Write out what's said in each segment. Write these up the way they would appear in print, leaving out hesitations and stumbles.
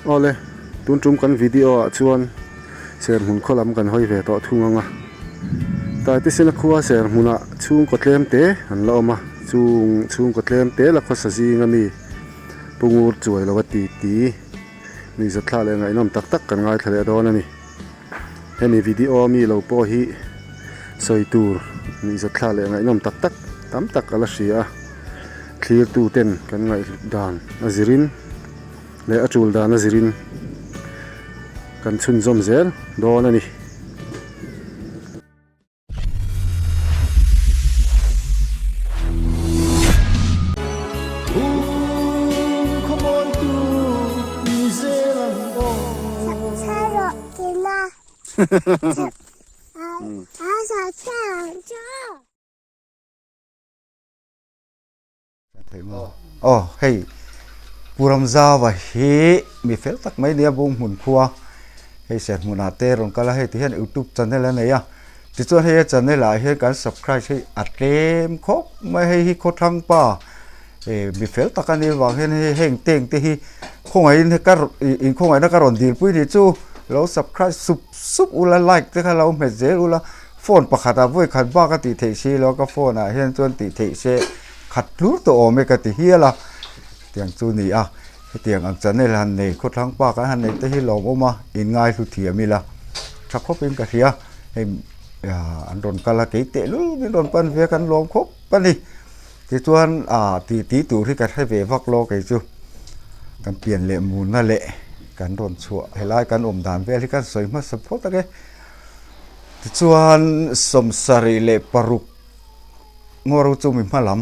Awle, tun tum kan video ah chuan serhmun khaw lam kan hawi ve tawh thung ang a. Taitisena khua serhmunah chhungkaw tlem te an la awm a, chung chhungkaw tlem te la khawsa zinga mi Pungur chuai lo a ti ti nuihzat thla leh ngaihnawm tak tak kan ngaithla leh dawn a ni. Hemi video mi lo pawh hi sawi tur nuihzat thla leh ngaihnawm tak tak tam tak a la hria a, thlirtu ten kan ngaihhlut dan a zirin leh a tul dan a zirin kan chhunzawm zel dawn a ni. Aw hei Pu Ramzava hi mi fel tak mai nia bung hmun khua hei serhmunah te rawn kal a hei ti hian youtube channel a nei a tichuan hei a channel ah hian kan subscribe hi a tlem khawp mai hei hi khawthlang pa eh mi fel tak a nih vang hian hei heng teng te hi khawngaihin ka in khawngaihna ka rawn dilpui ni chu lo subscribe sup sup ula like te kha lo hmet zel ula phone pakhat ah vawi khat bak a tih theih si lo ka phone ah hian chuan tih theih se khat tlur tawh awm e ka ti hial a tiang chu ni a hetiang ang channel han nei khawthlang pa kan han nei te hi lawmawm a inngai hlu thiam ila tha khawp in ka hria hei an rawn kal a kei teh lul min rawn pan ve a kan lawm khawp a ni tichuan ah ti ti tur hi ka hre ve vak lo kei chu kan pian leh munna leh kan rawn chhuah helai kan awm dan vel hi kan sawi hmasa phawt ang e tichuan sawmsarih leh paruk. Ngaw chu mi hma lam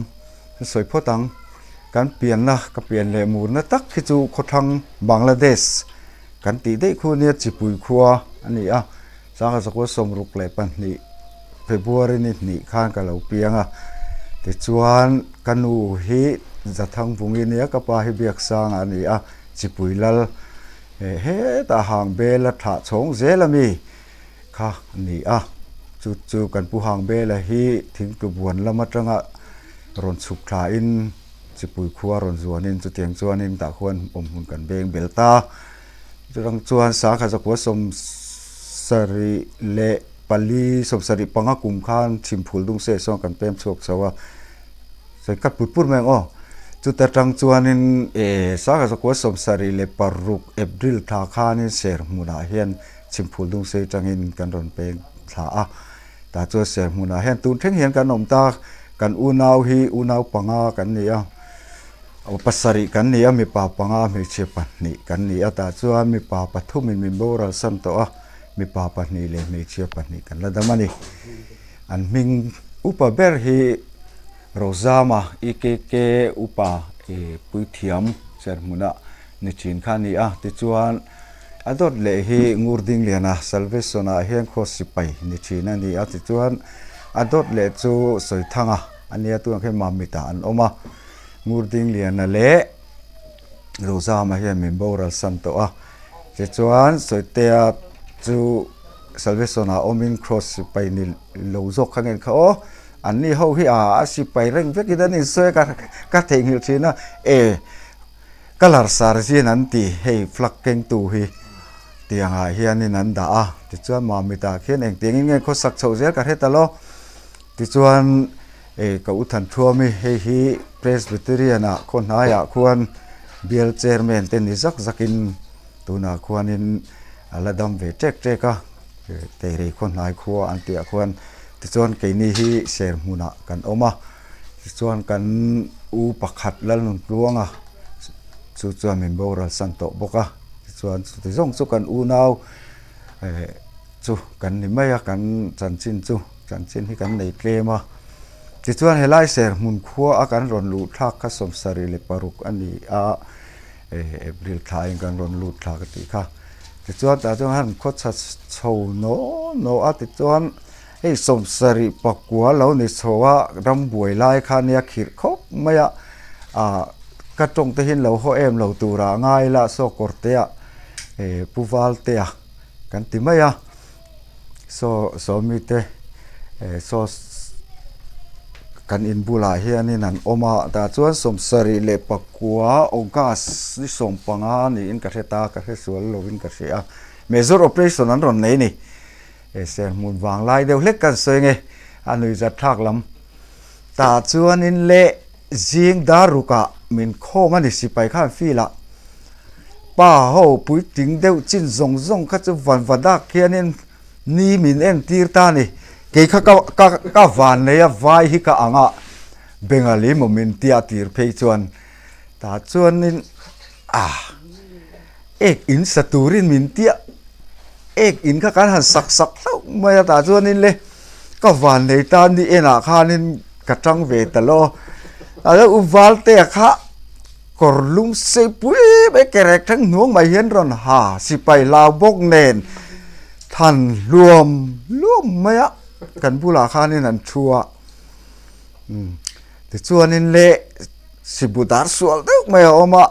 an sawi phawt ang. Kan pianna ka pian leh murna tak hi chu khawthlang Bangladesh kan tih daih khu nia Chipui khua a ni a. Sangha zakua 62 February ni hnih khan ka lo piang a. Tichuan ka nu hi Zathangvungi nia ka pa hi Biaksanga a ni a Chipui lal hetah hang bela thlah chhawng zel a mi. kha a ni a chu chu kan pu hang bela hi thingtlu buan lam atanga rawn chhuk thla in chipui khua rawn zuan in chutiang chuan in tah khuan awm hmun kan beng bel ta chutang chuan sangha zakua 74 75 kum khan chhimphul dung se sawn kan pem chhuak chho a sawi khat put put mai ang aw chuta tang chuanin eh sangha zakua 76 April thla khanin ser hmunah hian. Chhimphul Dungsei atangin kan rawn peng thla a, tah chuan serhmunah hian tun thleng hian kan awm ta, kan unau hi unau panga kan ni a, pasarih kan ni a, mipa panga hmeichhia pahnih kan ni a, tah chuan mipa pathumin min boral san tawh a, mipa pahnih leh hmeichhia pahnih kan la dam a ni. An hming upa ber hi Rozama EKK upa puithiam serhmunah ni thin kha a ni a, tichuan A dawt leh hi Ngurdingliana Salvation-ah hian khaw sipai ni thin a ni a, tichuan a dawt leh chu Sawithanga a nia tunah khian Mamit-ah an awm a, Ngurdingliana leh Rozama hian min boral san tawh a, tichuan Sawitea chu Salvation-ah awmin Kraws sipai ni lo zawk kha ngen kha aw, anni ho hi a sipai reng vekin an insawi a ka theihnghilh thin a, e. Colour sarzian an ti hei flag kengtu hi tiangah hianin an dah a tichuan Mamitah khian engtiangin nge khawsak chhoh zel ka hre ta lo tichuan eh ka u Thanthuami hei hi Presbyterian ah khaw hnaiah khuan bial chairman te ni zak zakin tunah khuanin a la dam ve ṭek ṭek a Teirei khaw hnai khua an tih ah khuan tichuan keini hi serhmunah kan awm a. Tichuan kan u pakhat Lalnuntluanga chu chuan min boral san tawh bawk a, tichuan chuti zawng chu kan unau eh chu kan ni mai a, kan chanchin chu chanchin hi kan nei tlem a. Tichuan helai serhmun khua a kan rawn luh thlak kha 76 a ni a, eh April thla in kan rawn lut thlak a tih kha. Tichuan tah chuan han khawchha chho naw naw a tichuan. Hei 79 lo ni chho a rambuai lai kha nia khirh khawp mai a, ah ka tawng te hian lo haw em lo tura ngai la saw kawr te ah eh pu val te a kan ti mai a saw saw mi te eh saw Kan in bulah hianin an awm a, tah chuan 79 August ni 15 niin ka hre ta, ka hre sual lovin ka hria a, major operation an rawn nei a ni. He serhmun vang lai deuh hlek kan sawi nge, a nuihzat thlak lam. Tah chuanin leh zing dar rukah min khawm a ni sipai khan field ah pa ho puitling deuh chin zawng zawng kha chu van va dak hianin Ni min entir ta a ni. Kei kha ka ka ka van nei a, vai hi ka ang a, Bengali maw min tia tir phei chuan tah chuanin ah ek in sa turin min tia ek in kha kan han sak sak hlauh mai a tah chuanin le ka van nei ta ni enah khanin ka tang ve ta lo a lo u Valtea kha Kawr lung sei pui mai kerek thleng hnuang mai hian rawn ha sipai lau bawk nen than hluam hluam mai a kan bulah khanin an thu a umm tichuanin le sibu dar sual deuh mai a awm a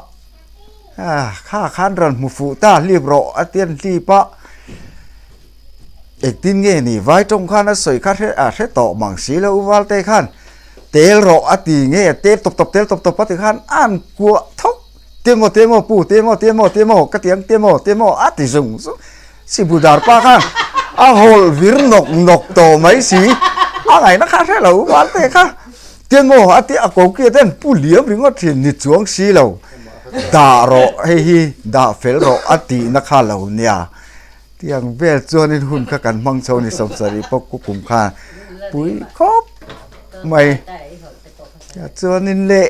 ah kha khan rawn hmu fuh ta hlip rawh a ti a hlip a. Engtin nge ni vai tawng khan a sawi kha hre a hre tawh mang si lo u Valte khan tel rawh a ti nge tel tawp tawp tel tawp tawp a ti khan a an kuah thawk temaw temaw pu temaw temaw temaw ka ti ang temaw temaw a ti zung zung sibu dar pa khan a hawlh vir nawk nawk tawh mai si a ngaihna kha hre lo u Valte kha temaw a ti a ko kia ten pu liam ringawt thin ni chuang si lo dah rawh hei hi dah fel rawh a tihna kha lo nia. Tiang vel chuanin hun kha kan hmang chho ni 70 pawh ku kum khan pui khawp mai. Chuanin le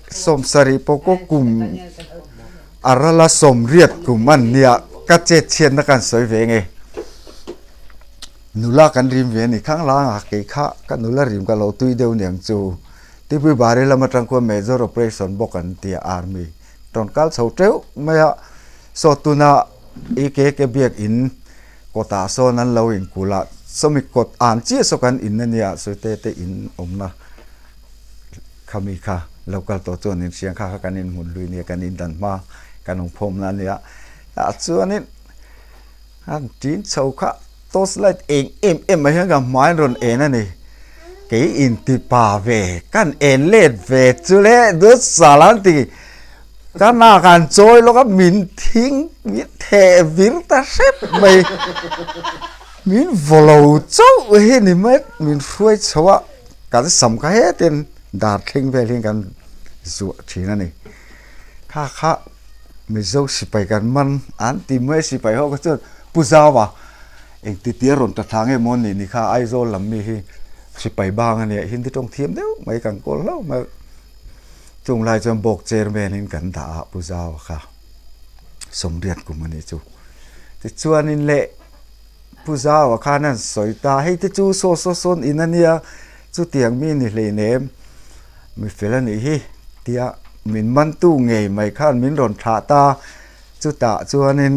70 pawh ku kum a rala 80 kum an nia ka chet chhiatna kan sawi ve nge. Nula kan rim ve a ni khang langa kei kha ka nula rim ka lo tui deuh niang chu. Tipui bari lam atang khuan major operation bawk an ti a army rawn kal chho teuh mai a. Saw tuna i ke ke biak in kawtah sawn an lo inkulh a, sawmi kawt an chiah saw kan in a nia sawite te in awmna khami kha lo kal tawh chuan in hriang kha kha kan in hmun hlui nia kan in dan hma kan awm khawmna a nia tah chuanin an tin chho kha torch light eng em em mai hian ka hmaiin rawn en a ni kei inti pa ve kan en let ve chu le dut sal an ti. Ka nak an chawi lawk a, min thing, min theh vir ta hrep mai. Min vaw lo chauh hi ni mai, min hruai chho a, kan sam kha hetin dar thleng vel hian kan zuah thin a ni. Kha kha Mizo sipai kan man an ti mai sipai ho kha chuan Pu Zaua engti tia rawn ta thla nge maw ni ni kha Aizawl lam mi hi sipai bang a nia, Hindi tawng thiam deuh mai kan kawl hlauh mai. Chung lai chuan bawk chairman in kan dah a Pu Zaua kha 80 kum a nih chu. Tichuanin le Pu Zaua khan an sawi ta hei te chu saw saw sawn in a nia chutiang mi ni hleinem mi fel a nih hi tia min mantu ngei mai khan min rawn thlah ta. Chutah chuanin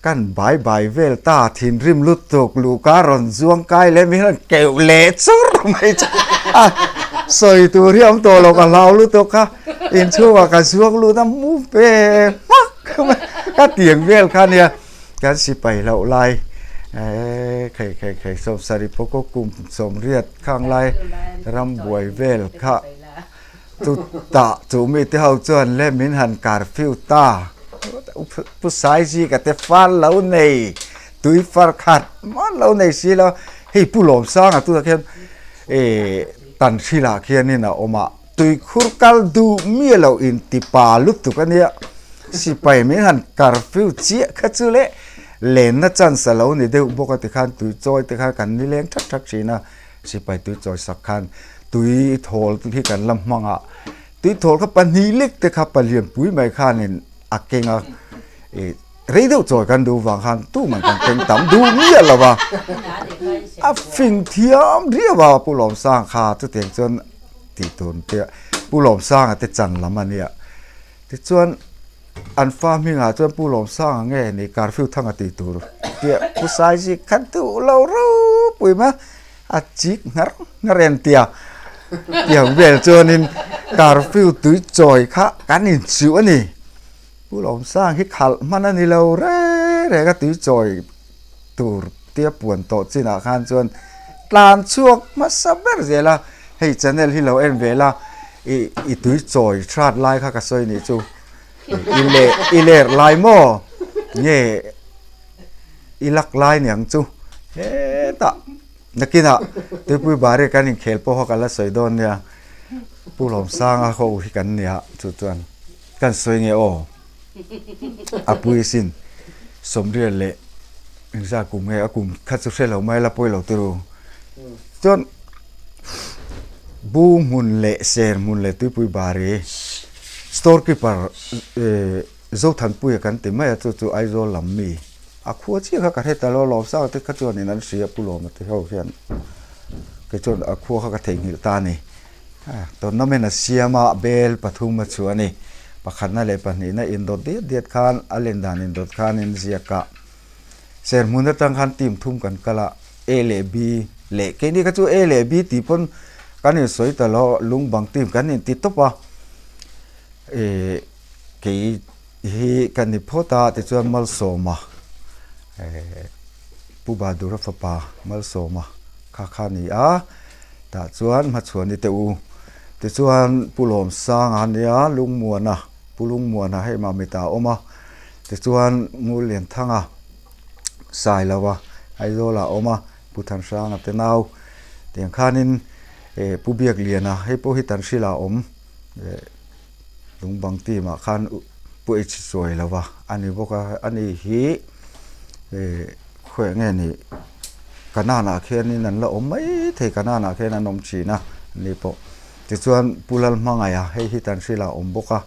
kan bai bai vel ta thinrim lutuk luhka rawn zuang kai leh min rawn keuh leh chur mai chu a sawi tur hi a awm tawh lo ka hlau lutuk kha inchhungah ka zuang lut a mu ve hmak mai ka tiang vel kha nia kan sipai loh lai eee khei khei khei 70 pawh kaw kum 80 khang lai rambuai vel kha. Chutah chu mite ho chuan le min han curfew ta, Pu Saizika te far lo nei, tui far khat hman lo nei si lo, hei Pu Lawmsanga tunah khian eh Tanhrilah khianin a awm a, tuikhur kal duh miah loh inti pa lutuk a nia, sipai min han curfew chiah kha chu le lenna chance a lo ni deuh bawk a tikhan tui chawi te kha kan nileng thak thak thin a. Sipai tui chawi sak khan tui thawl hi kan la hmang a, tui thawl kha pahnih lek te kha palian pui mai khanin a keng a, ih rei deuh chawi kan duh vang khan tuman kan keng tam duh miah lo va, a fing thiam riau a Pu Lawmsanga kha chutiang chuan tih tur te Pu Lawmsanga te chan lam a nia tichuan. An fa hmingah chuan Pu Lawmsanga nge ni curfew thanga tih tur tia Pu Saizi kha duh lo ropui mai a, a chik nghar nghar em tia tiang vel chuanin curfew tui chawi kha kan inchuh a ni. Pu Lawmsanga hi khalh hman a ni lo reng reng a tui chawi tur tia puan tawh chinah khan chuan tlan chhuak hmasa ber zel a. Hei channel hi lo en ve la i i tui chawi hrat lai kha ka sawi nih chu i leh i ler lai maw nge i lak lai niang chu hetah nakinah tuipui bari kan inkhel pawh kha ka la sawi dawn nia Pu Lawmsanga ho hi kan nia chu chuan kan sawi nge aw a pui sin sawmriat leh engzat kum nge a kum kha chu hre lo mai la pawi lo turu chuan bu hmun leh ser hmun leh tuipui bari store keeper eh Zothanpuia kan ti mai a chu chu Aizawl lam mi a khua chiah kha ka hre ta lo lawmsang te kha chuanin an hria Pu Lawma te ho hian kei chuan a khua kha ka theihnghilh ta a ni. Tournament a siam a, bel pathum a chhuah a ni. Pakhatna leh pahnihna indawt diat diat khan a len dan indawt khanin ziak a, serhmun atang khan team thum kan kal a, A leh B leh keini kha chu A leh B tih pawn kan insawi ta lo, lungbang team kan inti tawp a, eh kei hi ka ni phawt a tichuan Malsawma eh Pu Bahadura fapa Malsawma kha kha a ni a. Tah chuan hmachhuani teh u. Tichuan Pu Lawmsanga a nia, Lungmuana, Pu Lungmuana hei Mamita a awm a. Tichuan Ngurlianthanga, Sailova, Aizawla a awm a, Pu Thanhranga te nau. Tiang khanin Pu Biakliana hei pawh hi Tanhrila a awm. Lungbang team ah khan Pu H sawi lo va a ni bawk a, ani hi khawiah nge ni Kanan ah khianin an la awm mai thei Kanan ah khian an awm thin a ani pawh tichuan Pu Lalhmangaih a hei hi Tanhril ah a awm bawk a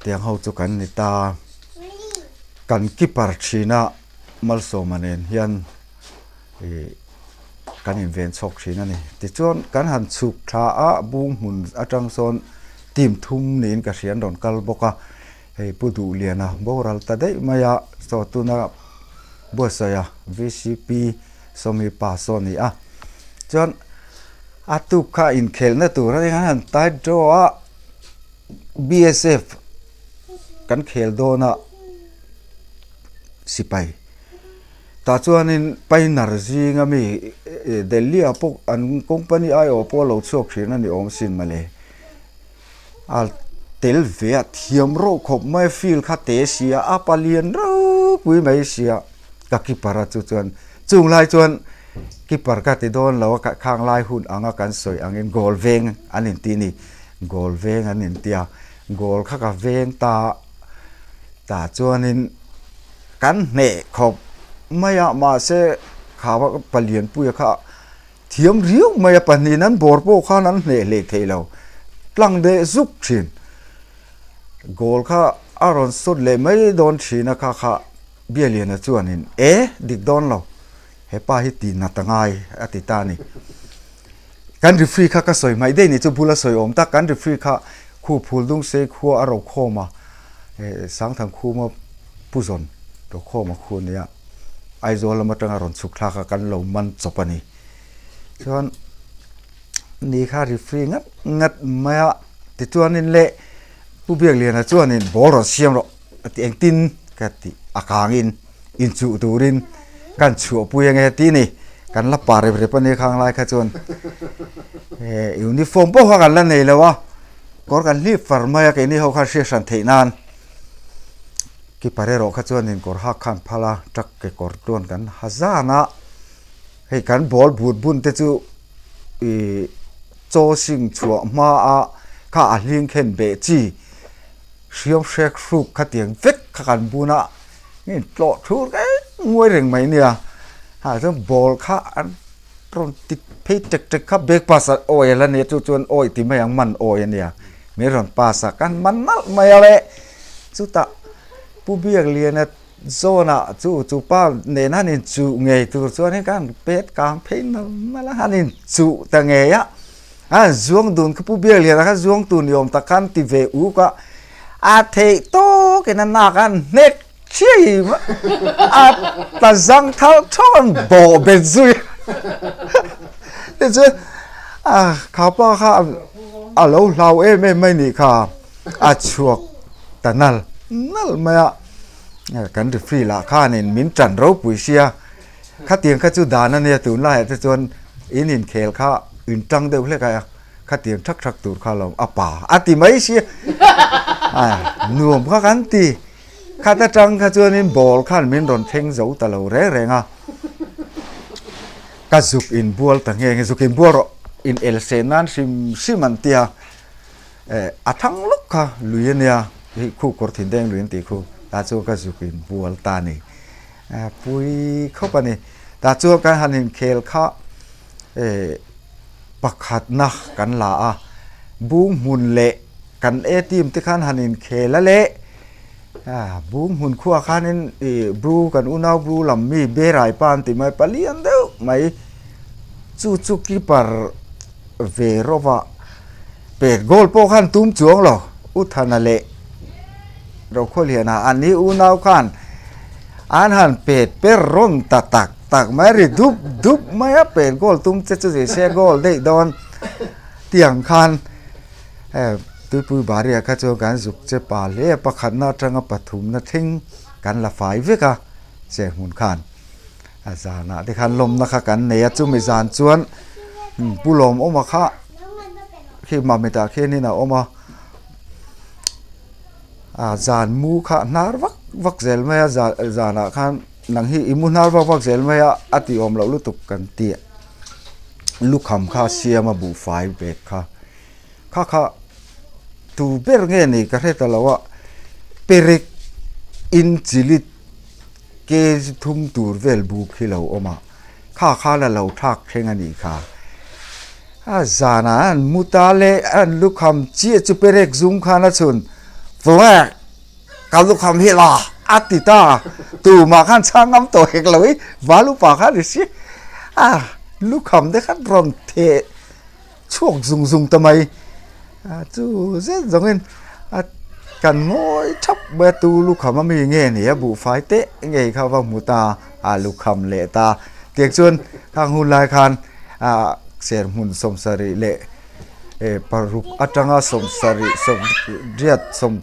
tiang ho chu kan ni ta kan keeper thin a Malsawma nen hian. Ih kan inven chhawk thin a ni. Tichuan kan han chhuk tha a, bung hmun atang sawn team thum niin ka hria an rawn kal bawk a, hei Pu Duhliana boral ta daih mai a, saw tuna buatsaih a vcp sawmi pa saw a ni a. Chuan a tuk kha inkhelhna tur a eng an tight draw a, BSF kan khel dawn a sipai. Tah chuanin Pioneer zinga mi Delhi ah pawh an company aiawh pawh a lo chhuak thin a ni awm sin mawle. A tel ve a thiam reuh khawp mai field kha te si a, a palian ropui mai si a, ka keeper a chu chuan chung lai chuan keeper ka ti dawn lo a khang lai hun anga kan sawi angin goal veng an inti a ni, goal veng an inti a, goal kha ka veng ta tah chuanin. Kan hneh khawp mai a, mahse kha palianpuia kha thiam riau mai a, pahnihin an bawr pawh khan an hneh hleh thei lo, tlang deh zuk thin. Goal kha a rawn sawt leh mai dawn thin a, kha kha Bialiana chuanin e dik dawn lo, hepa hi tih nat a ngai a ti ta a ni. Kan referee kha ka sawi hmaih daih ni chu bula sawi awm tak, kan referee kha khu Phuldungsei khua a rokhawm a, Sangthang khuma Pu Zawn rokhawm a khu ania, Aizawl lam atanga rawn chhuk thlak a kan lo man chawp a ni. Chuan ni kha referee ngat ngat mai a, tichuanin le Pu Biakliana chuanin ball rawn siam rawh a ti engtin ka ti a kangin. Inchuh turin kan chhuahpui ange tih ni. Kan la pa rep rep a nia khang lai kha chuan eh uniform pawh kha kan la nei lo a, kawr kan hlip far mai a keini ho khan hriat hran theih nan keeper erawh kha chuanin kawr hak khan phal a, truck kekawr chuan kan ha zan a, hei kan ball but bun te chu ih chaw sing chhuah hma a kha a hling khen beh chi. Hriam hrek hruk khatiang vek kha kan bun a, in tlawh thur reng nguai reng mai nia. Ha chuan ball kha an rawn ti phei tek tek kha back pass a awi a la nia chu chuan awi ti mai ang man awi a nia. Min rawn pass a kan man nalh mai a le. Chutah Pu Biakliana zawnah chu chu pa nen han inchuh ngei tur chuan kan pet kang phei nal nal a, han inchuh ta ngei a. A zuang dun kha Pu Biakliana kha zuang tur ni awm tak khan ti ve uk a, a theih tawk in a nak a an hnek chiai a ta zang thal thawk an bawh bet zui tichuan a kha pa kha a lo hlau em em mai nih kha a chhuak ta nal nal mai a, kan referee lah khanin min tan ropui sia khatiang kha chu dan a nia tunlaiah te chuan in inkhel kha. in tang deuh hlek a khatiang thak thak tur kha lo a pa a ti mai sia a nuam kha kan ti khat atang kha chuanin ball khan min rawn thleng zo ta lo reng reng a ka zuk inbual ta nge nge zuk inbual rawh in el seh nan hrim hrim an tia eh a thang lawk kha lui ania hei khu kawr thin deng lui an tih khu tah chuan ka zuk inbual ta a ni pui khawp a ni tah chuan kan han inkhel kha eh pakhatna kan la a bung hmun leh kan A team te khan han inkhel a leh bung hmun khuaah khanin ih bru kan unau bru lam mi berai pa an ti mai palian deuh mai chu chu keeper ve rawh a pet goal pawh khan tum chuang lo U Thana leh Rokhawliana an ni unau khan an han pet per rawn ta tak tak mai ri dup dup mai a pet goal tum che chu zir se goal daih dawn tiang khan eh tuipui baria kha chuan kan zuk che pa hle a pakhatna atanga pathumna thleng kan la fai vek a serhmun khan a zanah te khan lawmna kha kan nei a chumi zan chuan pu lawmawma kha khi mamit ah khianin a awm a. A zan mu kha hnar vak vak zel mai a zanah khan nang hi i mu hnar vak vak zel mai a a tih awm loh lutuk kan ti a lukham kha a siam a buhfai bag kha kha kha tu ber nge ni ka hre ta lo a perek in chili kg thum tur vel buk hi lo awm a kha khan a lo thlak thleng a nih kha. A zanah an mu ta le an lukham chiah chu perek zum khan a chhun flag ka lukham hi la a ti ta tumah khan chhang ngam tawh hek lo i val upa khan i si a lukham te khan rawn theh chhuak zung zung ta mai a chu zet zawngin a kan ngawi thap mai a tu lukham ami nge ni a buhfai teh ngei kha va hmu ta a lukham leh ta tiang chuan khang hun lai khan. ah serhmun sawmsarih leh eh paruk atanga sawmsarih sawmriat sawm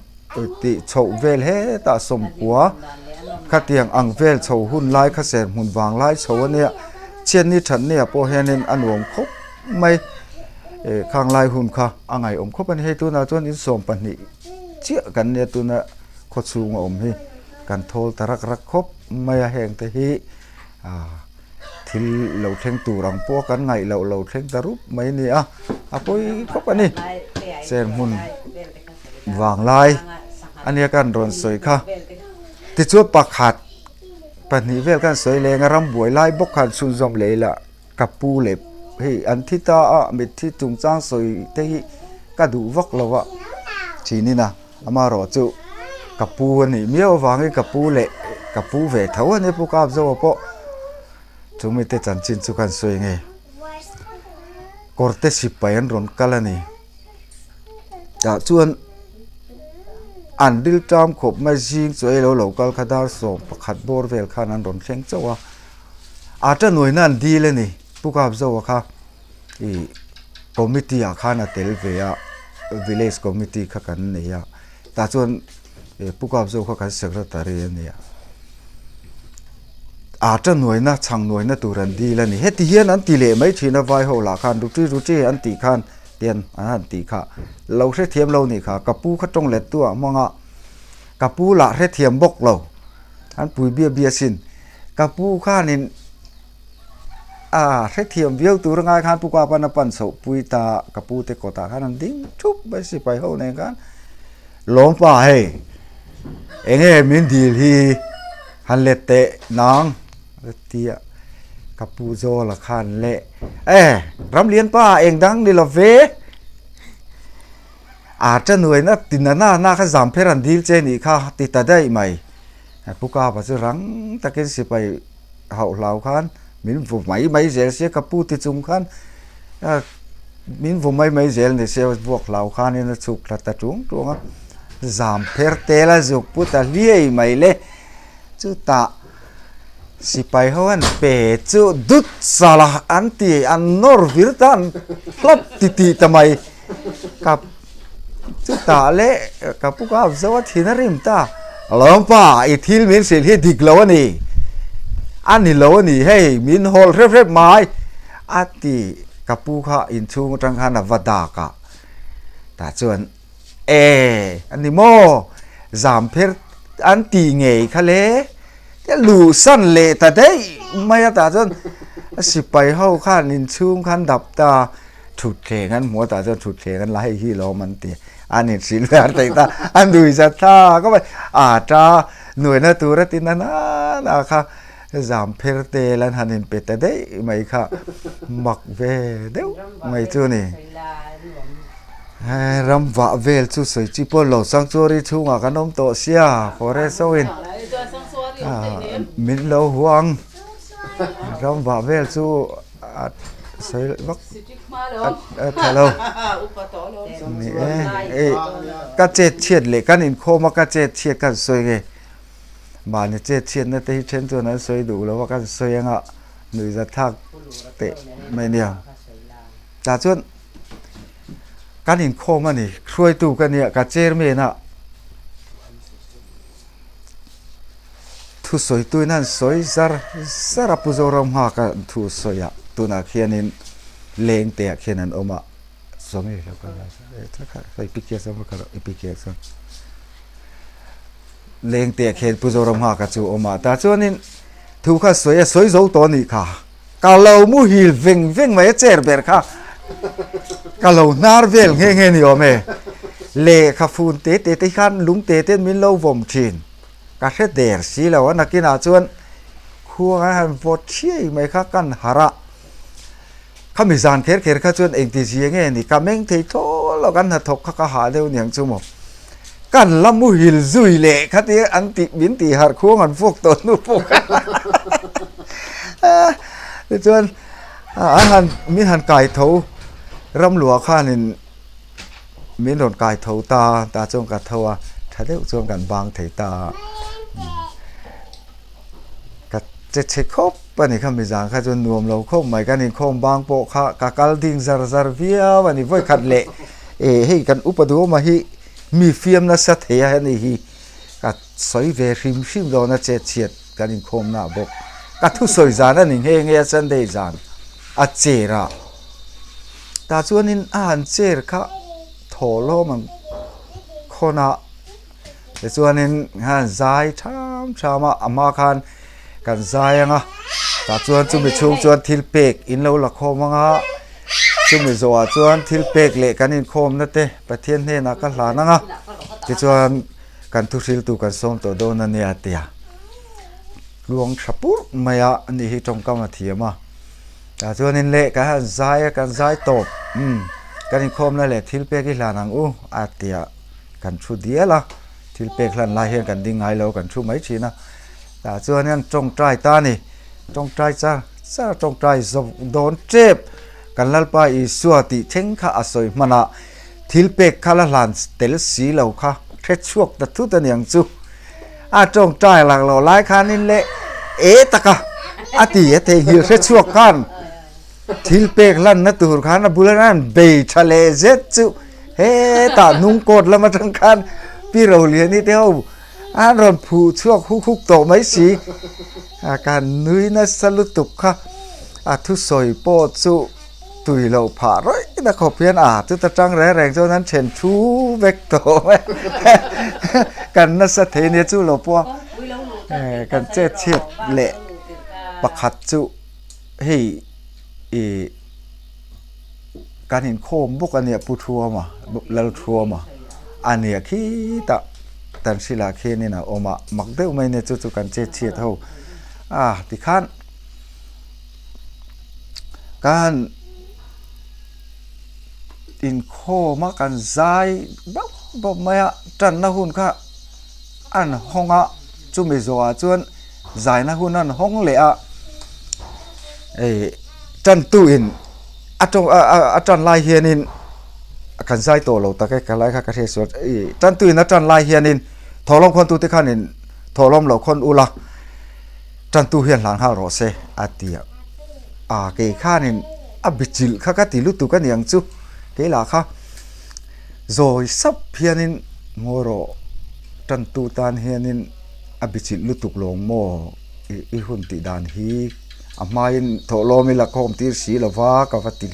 tih chhoh vel hetah sawmkua khatiang ang vel chho hun lai kha serhmun vang lai chho ania chhiatni thatni ah pawh hianin a nuam khawp mai eh khang lai hun kha a ngaihawm khawp a ni hei tunah chuan in 12 chiah kan nia tuna khawchhung a awm hi kan thawl ta rak rak khawp mai a heng te hi ah. Thil lo thleng tur ang pawh kan ngaih loh lo thleng ta rup mai a ni a, a pawi khawp a ni. Serhmun vanglai a nia kan rawn sawi kha. Tichuan pakhat pahnih vel khan sawi leng a, rambuai lai bawk khan chhunzawm leh ila ka pu leh hei an thi ta a, mitthi chungchang sawi te hi ka duh vak lo a thinin a. Amaherawh chu ka pu a nih miau avangin ka pu leh ka pu ve tho a nia Pu Kapzawa pawh chu mite chanchin chu khan sawi nge kawrte sipai an rawn kal a ni tah chuan an ril ṭam khawp mai zing chu ei lo lo kal kha dar 11 bawr vel khan an rawn thleng chauh a a ṭanuaina an dil a ni Pu Kapzawa kha. Ih committee ah khan a tel ve a village committee kha kan nei a tah chuan ih pu kap zawk kha kan secretary a nia aa tanuaina chhang nuaina tur an dil a ni heti hian an ti leh mai thin a vai ho lah khan ruti ruti an tih khan tian an han tih kha lo hrethiam lo nih kha ka pu kha tawng let tu ah hmang a ka pu lah hrethiam bawk lo an pui biak biak sin ka pu khanin. A hrethiam viau tur angai khan Pu Kapan a pan chhoh pui ta ka pu te kawtah khan an ding thup mai sipai ho nen khan lawm pa hei enge min dil hi han let teh nang a ti a ka pu Zawla khan leh e Ramlian pa eng dang ni lo ve a tanuaina tina na na kha zam pher an dil che nih kha ti ta daih mai Pu Kapa chu rang takin sipai. hauh hlau khan min vu mai mai zel sia ka pu ti chung khan min vu mai mai zel ni sia vuak hlau khanin a chhuk thla ta ṭung ṭung a zam pher tel a zuk put a hliai mai le chutah sipai ho an pe chu dut sala an ti an nawr vir ta an hlawp ti tih ta mai ka chutah leh ka pu ka zo a thin a rim ta lawmpa i thil min hrilh hi dik lo a ni a ni lo a ni hei min hawl hrep hrep mai a ti. Ka pu kha inchhung atang khan a va dak a, tah chuan E a ni maw? Zampher an tih ngei kha le, tia luhsan leh ta daih mai a tah chuan a sipai ho khan inchhung khan dap ta thutthleng an hmu a tah chuan thutthleng an la hei hi lawm an ti an inhrilh ve a theih ta a nui zat thlak a a ta nuaina tur a ti na na na kha Zampher tel an han inpe ta daih mai kha mak ve deuh mai chu a ni. Ram vah vel chu sawi chi pawh lo sanctuary chhungah kan awm tawh sia forest ho in min lo huang ram vah vel chu a sawi vak a tha lo ni e hei ka chet chhiat leh kan inkhawm a ka chet chhiat khan sawi nge. Mahni chet chhiatna te hi then chuan an sawi duh lo a, kan sawi anga nuihza thlak teh mai nia. Tah chuan kan inkhawm a ni, hruaitu ka nia, ka chairman a thusawituin an sawi zar zar a, Pu Zoramnghaka thu sawi ah tunah khianin leng te ah khian an awm a, Sawmi lo kal la Lengte khian Pu Zoramnghaka chu a awm a, tah chuanin thu kha sawi a sawi zo tawh a nih kha. Ka lo muhil veng veng mai a chair ber kha ka lo hnar vel nghe nghe ni awm e. Lehkha fun te te te khan lung te ten min lo vawm thin. Ka hre der si lo a nakinah chuan khuang an han vawt thiai mai kha kan harh a. Khami zan kher kher kha chuan engti zia nge ni ka meng thei thawl lo kan hnathawk kha ka hah deuh niang chu maw. Kan la muhil zui leh kha tia an tih min tih harh khuang an vuak tawh hnu pawh kha tichuan an han min han kai tho ramluah khanin min rawn kai tho ta tah chuan ka tho a tha deuh chuan kan bang thei ta a. Ka che chhe khawp a ni kha mizang kha chuan nuam lo khawp mai kan inkhawm bang pawh kha ka kal ding zar zar viau a ni vawi khat leh eh hei kan upa duhawma hi mi fiam nasa thei a ni hi ka sawi ve hrim hrim dawn a chet chhiat kan inkhawm na bawk ka thusawi zan a ni nghe nghe a Sunday zan a chair a tah chuanin a han chair kha thaw hlawm ang khawn a. Tichuanin khan zai tham tham a, a hma khan kan zai ang a, tah chuan chumi chhung chuan thil pek in lo la khawm ang a, chumi zawhah chuan thil pek leh kan inkhawmna te Pathian hnenah ka hlan ang a, tichuan kan thuhriltu kan sawm tawh dawn a nia tia tluang tha purh mai a, ani hi tawngkam a thiam a, tah chuanin leh kan han zai a, kan zai tawp umm kan inkhawmna leh thil pek i hlan ang u a tia. Kan thu dial a, thil pek hlan lai hian kan ding ngai lo, kan thu mai thin a. Tah chuan hian tawngtai ta a ni, tawngtai char char a tawngtai zawk dawn tep. Kan Lalpa Isua tih thleng kha a sawi hman a, thil pek kha la hlan tel si lo kha hre chhuak ta thut a niang chu. A tawngtai lak loh lai khanin leh e taka a ti a theihnghilh hre chhuak khan. Thil pek hlanna tur khan a bula an bei tha leh zet chu hetah hnung kawt lam atang khan Pi Roliani te ho an rawn phuh chhuak huk huk tawh mai si. A kan nui nasa lutuk kha a thusawi pawh chu tui loh phah rawih na khawp hian a chuta tang reng reng chuan an then thu vek tawh mai kan nasa thei nia chu lo pawh a kan chet chhiat leh pakhat chu. Hei ih kan inkhawm bawk a nia Pu Thuama Lal Thuama a nia khitah tan hrilah khianin a awm a mak deuh mai nia chu chu kan chet chhiat ho a tikhan kan inkhawm a kan zai bauh bauh mai a tanna hun kha an hawng a chumi zawhah chuan. Zaina hun an hawng leh a, hei tantu in a tawng a tan lai hianin kan zai tawh lo tak e ka lai kha ka hriat sual ih tantu in a tan lai hianin thawhlawm khawn tute khanin thawhlawm lo khawn ula tantu hian hlan nghal rawh se a ti a, a kei khanin a bichilh kha ka ti lutuk a niang chu kei lah kha zawi sap hianin ngawi rawh tantu tan hianin. A bichilh lutuk lo maw i hun tih dan hi a hmain thawhlawm i la khawm tir si lo va ka va ti.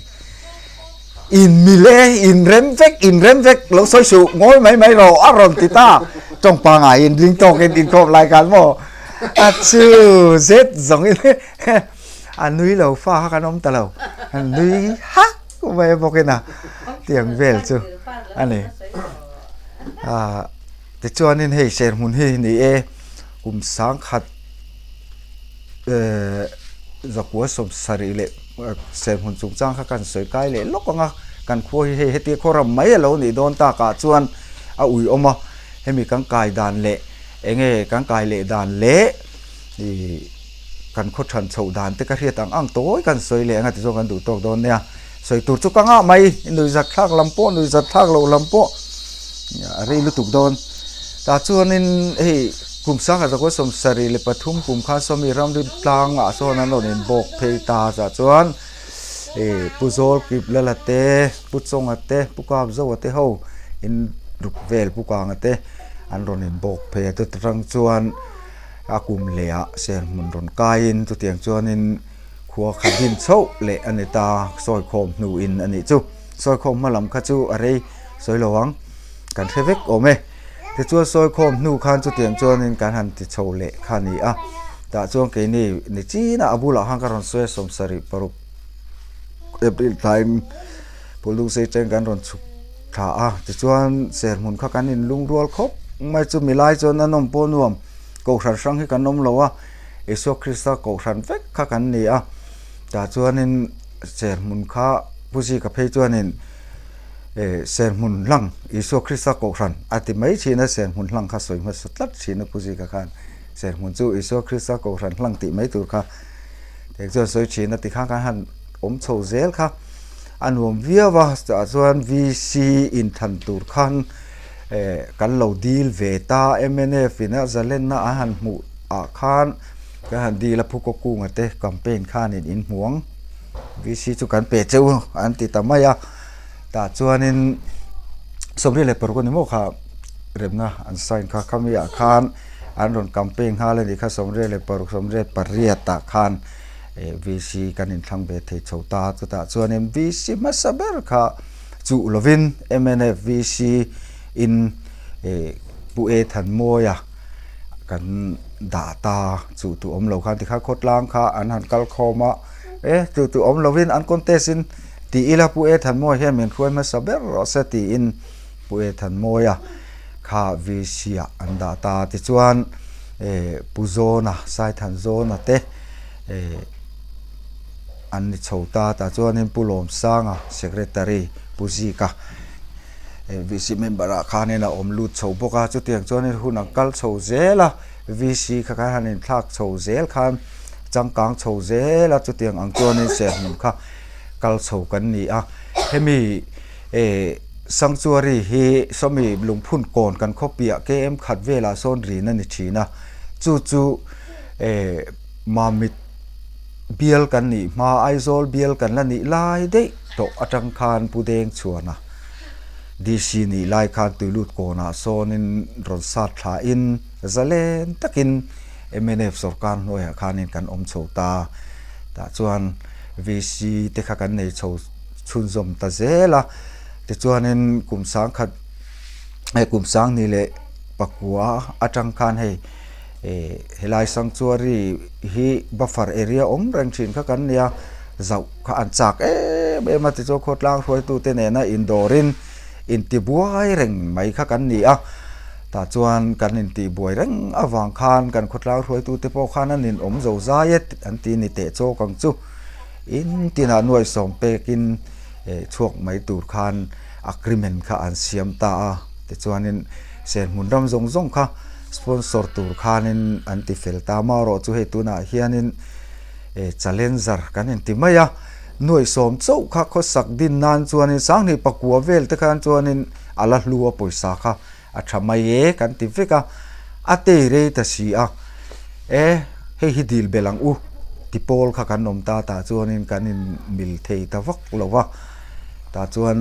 In mil e, in rem vek, in rem vek, lo sawi suh, ngawi mai mai rawh a rawn ti ta. Tawng pangai in ring tawkin inkhawm lai khan maw a chu zet zawngin a nui lo fa kha kan awm ta lo, a nui hak mai bawkin a tiang vel chu a ni. Tichuanin hei serhmun hi ni e, kum sangkhat. Zakua 70 leh serhmun chungchang kha kan sawi kai leh lawk ang a, kan khua hi hei hetia khaw ram mai a lo nih dawn takah chuan a ui awm a, hemi kan kai dan leh eng nge kan kai leh dan leh ih kan khaw than chhoh dan te ka hriat ang ang tawi kan sawi leh ang a tichuan kan duh tawk dawn nia. Sawi tur chu ka ngah mai, nuihzat thlak lam pawh nuihzat thlak loh lam pawh a rei lutuk dawn. Tah chuanin hei kum sangha zakua 73 kum khan sawmi ramri tlangah sawn an rawn inbawk phei ta chah chuan ih Pu Zawlkip Lala te, Pu Chawnga te, Pu Kapzoa te ho in ruk vel Pu Kanga te an rawn inbawk phei a chuta tang chuan a kum leh ah serhmun rawn kaiin chutiang chuanin. Khua kha din chhoh leh a ni ta, sawikhawm hnuin a nih chu. Sawikhawm hma lam kha chu a rei sawi lo ang, kan hre vek awm e. Tichuan sawikhawm hnu khan chutiang chuanin kan han ti chho leh kha a ni a. Tah chuan keini ni chinah a bulah khan ka rawn sawi a, 76 April thlain Pulungsei cheng kan rawn chhuk thla a. Tichuan serhmun kha kan inlungrual khawp mai chu milai chuan a nawm pawh nuam, kohhran hrang hi kan awm lo a. Isua Krista kohhran vek kha kan ni a, tah chuanin serhmun kha Pu Zika phei chuanin eh serhmun hlang Isua Krista kohhran a ti mai thin a, serhmun hlang kha sawi hmasa tlat thin a Pu Zika khan serhmun chu Isua Krista kohhran hlang tih mai tur kha eng chuan sawi thin a tikhan kan han awm chho zel kha a nuam viau a, tah chuan VC inthan tur khan eh kan lo dil ve ta mnf in a zalenna an han hmuh ah khan kan han dil a phukaw kunga te campaign khanin in hmu ang VC chu kan pe cheu an ti ta mai a tah chuanin 26 a ni maw kha remna an sign kha khami ah khan an rawn campaign nghal a nih kha 26 28 ah khan eh VC kan inthlang ve thei chho ta chutah chuanin VC hmasa ber kha chuh lovin mnf VC in eh Pu E Thanmawia kan dah ta chu tu awm lo khan tikhan khawtlang kha an han kal khawm a e chu tu awm lovin an contest in ti ila Pu E Thanmawia hian min hruai hmasa ber rawh se tiin Pu E Thanmawia kha VC ah an dah ta tichuan eh Pu Zawna Saithanzawna te eh an ni chho ta tah chuanin Pu Lawmsanga Secretary Pu Zika. VC member ah khanin a awm lut chho bawk a chutiang chuanin hun an kal chho zel a VC kha khan han inthlak chho zel khan changkang chho zel a chutiang ang chuanin serhmun kha kal chho kan ni a hemi eh sanctuary hi sawmi lungphun kawn kan khaw piah km khat velah sawn rin a ni thin a chu chu eh mamit bial kan nih hma Aizawl bial kan la nih lai daih tawh atang khan Pu Deng chhuana DC nih lai khan tuilut kawnah sawnin rawn sat thlain zalen takin mnf sorkar hnuaiah khanin kan awm chho ta tah chuan VC te kha kan nei chho chhunzawm ta zel a tichuanin kum sangkhat hei kum sangni leh pakua atang khan hei. Eh helai sanctuary hi buffer area awm reng thin kha kan nia zauh kha an chak em em a tichuan khawtlang hruaitute nena indawrin intibuai reng mai kha kan ni a tah chuan kan intihbuai reng avang khan kan khawtlang hruaitute pawh khan an inawm zo zai e an ti ni teh chawk ang chu in tinah nuai sawm pekin eh chhuak mai tur khan agreement kha an siam ta a tichuanin serhmun ram zawng zawng kha. Sponsor tur khanin an ti fel ta marawh chu hei tunah hianin eh challenger kan inti mai a, nuaih sawm chauh kha khawsak din nan chuanin sanghnih pakua vel te khan chuanin a la hlu a pawisa kha a tha mai e kan ti vek a, a tei rei ta si a, e hei hi dil belh ang u ti pawl kha kan awm ta tah chuanin kan in mil thei ta vak lo va, tah chuan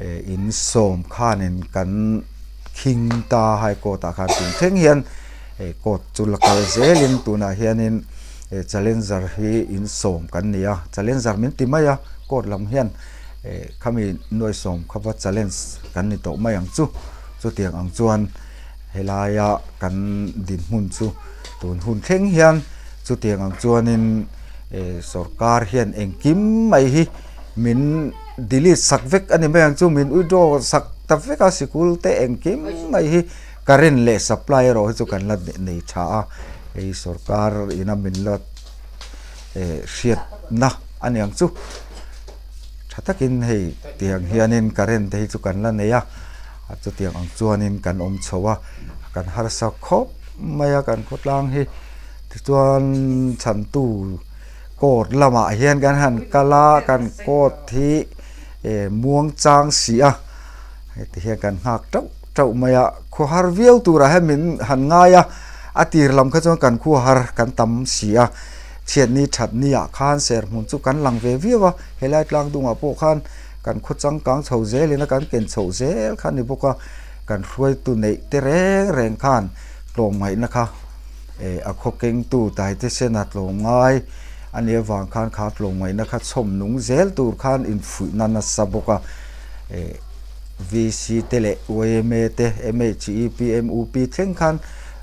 eh in sawm khanin kan. Khing ta high court ah khan tun thleng hian eh court chu la kal zelin tunah hianin eh challenger hi in sawm kan ni a challenger min ti mai a court lam hian Eh khami nuai sawm kha va challenge kan ni tawh mai ang chu. Chutiang ang chuan helaia kan dinhmun chu tun hun thleng hian chutiang ang chuanin eh sorkar hian engkim mai hi min delete sak vek a ni mai ang chu min withdraw sak ta vek a sikul te engkim mai hi current leh supply erawh hi chu kan la nei tha a hei sorkar ina min la eh hriatna a ni ang chu. Tha takin hei tiang hianin current te hi chu kan la nei a chutiang ang chuanin kan awm chho a kan harsa khawp mai a kan khawtlang hi tichuan chhantu court lamah hian kan han kal a kan court hi eh muang chang si a heti hian kan nghak teuh teuh mai a khawhar viau turah hian min han ngai a a tir lam kha chuan kan khuahar kan tam si a. Chhiatni thatni ah khan serhmun chu kan lang ve viau a, helai tlang dungah pawh khan kan khaw changkang chho zelin a kan ken chhoh zel kha a ni bawk a, kan hruaitu neih te reng reng khan tlawmngaihna kha eh a khaw kengtu Taite Sena tlawmngai a nih avang khan kha tlawmngaihna kha chhawm nung zel tur khan infuihna nasa bawk a eh VC te leh yma te MHEP MUP thleng khan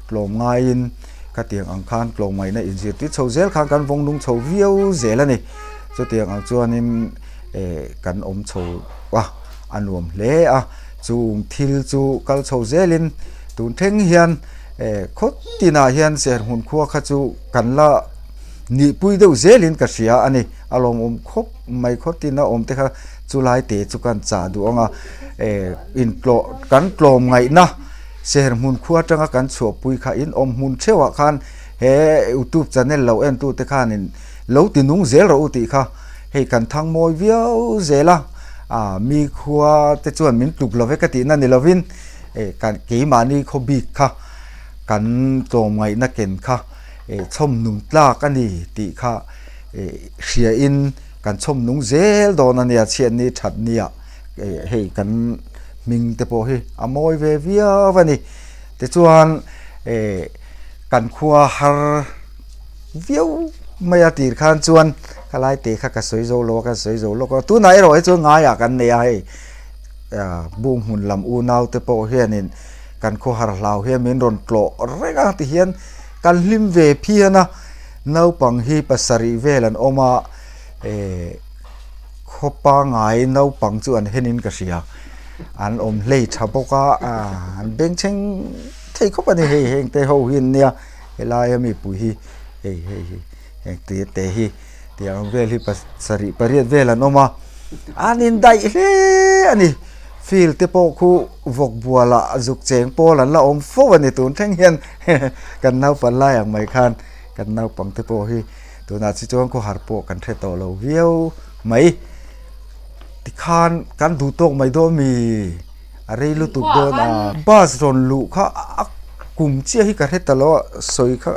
tlawmngaiin. Khatiang ang khan tlawmngaihna inzirtir chho zel khan kan vawng nung chho viau zel a ni. Chutiang ang chuanin eh kan awm chho a, a nuam hle a. Chung thil chu kal chho zelin tun thleng hian eh khaw tinah hian serhmun khua kha chu kan la nihpui deuh zelin ka hria a ni. A lawmawm khawp mai khaw tina awm te kha chu lai te chu kan chah duh ang a eh intlawh kan tlawmngaihna. Serhmun khua atanga kan chhuahpui kha in awm hmun theuhah khan he youtube channel lo en tute khanin lo ti nung zel rawh u tih kha hei kan thang mawi viau zel a, ah mi khua te chuan min tluk lo vek a tihna ni lovin eh kan keimahni khaw bik kha kan tlawmngaihna ken kha eh chhawm nung tlak a ni tih kha eh hria in kan chhawm nung zel dawn a nia chhiatni thatni ah. Hei kan hming te pawh hi a mawi ve viau a ni. Tichuan eh kan khua har viau mai a tir khan chuan khalai te kha ka sawi zo lo a ka sawi zo lawk a. Tunah erawh hi chuan ngaiah kan nei a hei ah bung hmun lam unau te pawh hianin kan khaw har hlau hian min rawn tlawh reng a tihian kan hlim ve phian a. Naupang hi pasarih vel an awm a eh. Khaw pangai naupang chu an henin ka hria an awm hlei tha bawk a an bengchheng thei khawp a ni hei heng te ho hi an nia helai a mipui hi hei hei hi heng te te hi tiang ang vel hi pasarih pariat vel an awm a an indaih hle a ni field te pawh khu vawk bual ah zuk cheng pawl an la awm fo a ni tun thleng hian kan naupang lai ang mai khan kan naupang te pawh hi. Tunah chi chuan khawhar pawh kan hre tawh lo viau mai. Tikhan kan duh tawk mai dawn mi a rei lutuk dawn a. Bus rawn luh kha a kum chiah hi ka hre ta lo a, sawi kha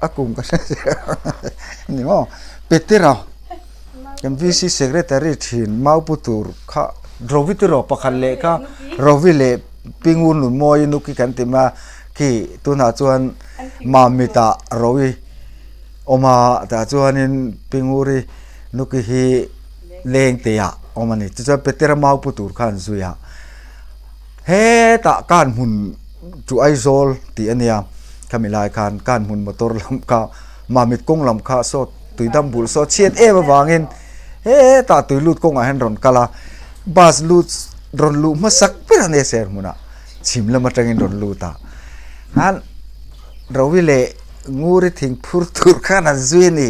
a kum ka hre chiah a ni maw. Petera kan VC secretary thin mau pu tur kha Rovi tiraw pakhat leh kha Rovi leh Pingun Nunmawi Nuki kan ti mai a khi tunah chuan Mamita Rovi. Awm a tah chuanin Pinguri Nuki hi leng te ah awm a ni tichuan Petera mau pu tur khan zui a hetah kan hmun chu Aizawl tih a nia khami lai khan kan hmun motor lam kha Mamit kawng lam kha saw tuidam bulh saw chhiat em avangin hetah tui lut kawngah hian rawn kal a bus lut rawn luh hmasak ber a nia serhmunah chhim lam atangin rawn lut a khan Rovi leh Nguri thing phur tur khan an zui a ni.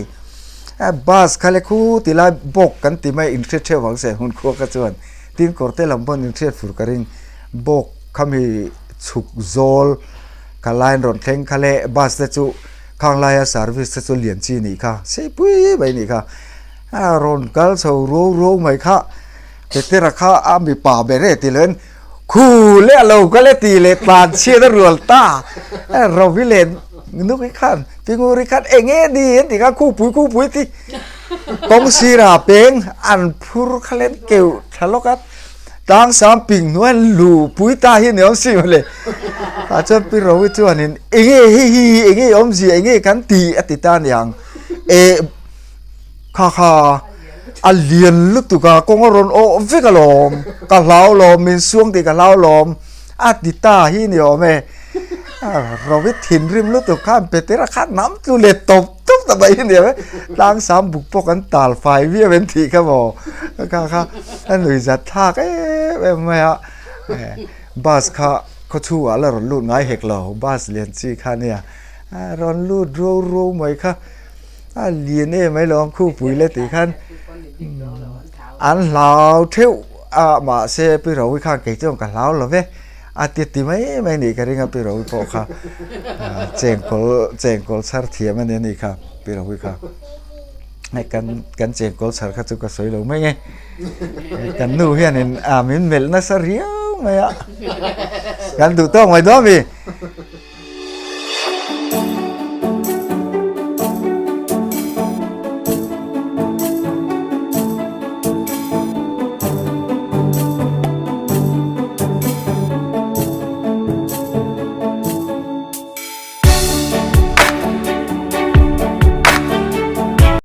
A bus kha le khu ti lai bawk kan ti mai inhriat theuh vang se hun khua kha chuan tin kawr te lam pawn inhriat fur ka ring. Bawk khami chhuk zawl kha line rawn thleng kha le bus te chu khang laia service te chu lian chi nih kha sei pui mai nih kha. A rawn kal chho ruau ruau mai kha Petera kha a mipa ber e ti loin Khu leh a lo kal e ti leh tlan chhiat a rual ta. Rovi leh Nuki khan Pinguri khan eng nge ni an ti kha Khupui Khupui ti kawng sirah peng an phur kha len keuh thla lawk a tlang sang ping hnuai an lu pui ta hi ni awm si mawle. Tah chuan Pi Rovi chuanin eng nge hei hi eng nge awmzia eng nge kan ti a ti ta aniang. Eh kha kha. A lian lutuk a, kawng a rawn awh vek alawm, ka hlau lawm, min suang tih ka hlau lawm, a ti ta hi ni awm e. Rawih thinrim lutuk khan Petera khan nam tlu leh tawp tawp ta mai hi ni awm e. Tlangsam buk pawh kan tal fai viau em tih kha maw, kha kha a nuih zat thlak em em mai a. Bus kha khawchhungah la rawn lut ngai hek lo, bus lian chi kha nia, a rawn lut ruau ruau mai kha. A lian em ai lo khupui le tih khan an hlau theuh a mahse pi Rovi khan kei chuan ka hlau lo ve a ti ti mai mai nih ka ring a pi Rovi pawh kha chengkawl chengkawl chhar thiam a ni anih kha pi Rovi kha hei kan kan chengkawl chhar kha chu ka sawi lo mai nge kan nu hianin a min melh nasa riau mai a kan duh tawk mai dawn a mi.